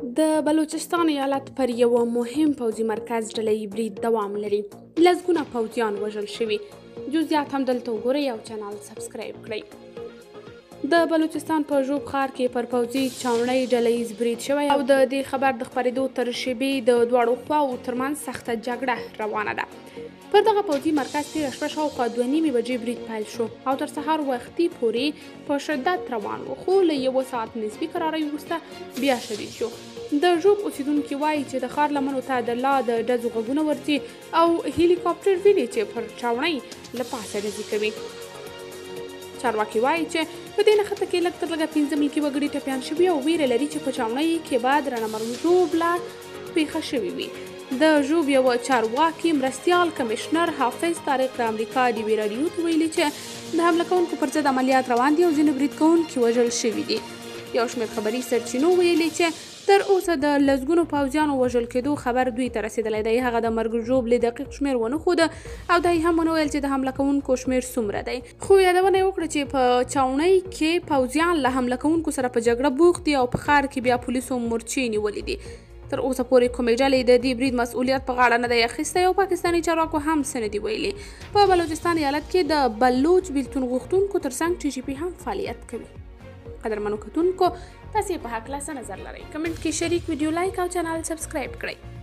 د بلوچستان ایالت پر یوه مهم پوځي مرکز ډله برید دوام لري، لسګونه پوځیان وژل شوي. جزئیات هم دلته وګورئ او چینل سبسکرایب کړئ. د بلوچستان په ژوب ښار کې پر پوځي چاوڼۍ ډله ییز برید شوی او د دې خبر د خپرېدو تر شېبې د دواړو خواوو ترمنځ سخته جګړه روانه ده. پر دغه پوځي مرکز تېره شپه شاوخوا 2:30 بجې برید پیل شو او تر سهار وختي پورې په شدت روان و، خو له یوه ساعت نسبي کرارۍ وروسته بیا شدید شو. د ژوب اوسېدونکي وایي چې د ښار لمنو ته د لا د ډزو غږونه ورځي او هلیکاپټر ویني چې پر چاوڼۍ له پاسه ډزې کوي. چارواکي وایي چې په دې نښته کې لږ تر لږه 5 ملکي وګړي ټپیان شوي او ویره لري چې په چاوڼۍ کې به درنه مرګ ژوبله پېښه شوې وي. د ژوب یو چارواکي مرستیال کمشنر حافظ طارق د امریکا ډیوې راډیو ته ویلي چې د حمله کوونکو پر ضد عملیات روان دي او ځینې برید کوونکي وژل شوي دي. یو شمېر خبري سرچینو ویلي چې تر اوسه د لسګونو پوځیانو وژل کېدو خبر دوی ته رسېدلی دی. هغه د مرګ ژوبلې دقیق شمېر ونه ښوده او دا یې هم ونه ویل چې د حمله کوونکو شمېر څومره دی، خو یادونه یې وکړه چې په چاوڼۍ کې پوځیان له حمله کوونکو سره په جګړه بوخت دي او په ښار کې بیا پولیسو مورچې نیولې دي. تر اوسه پورې کومې ډلې د دې برید مسؤلیت په غاړه نه دی اخیستی او پاکستاني چارواکو هم څه نه دي ویلي. په بلوچستان ایالت کې د بلوچ بیلتون غوښتونکو ترڅنګ ټي ټي پي هم فعالیت کوي. قدرمنو کتونکو، تاسو په هکله څه نظر لرئ؟ کمنټ کې شریک، ویډیو لایک او چینل سبسکرایب کړئ.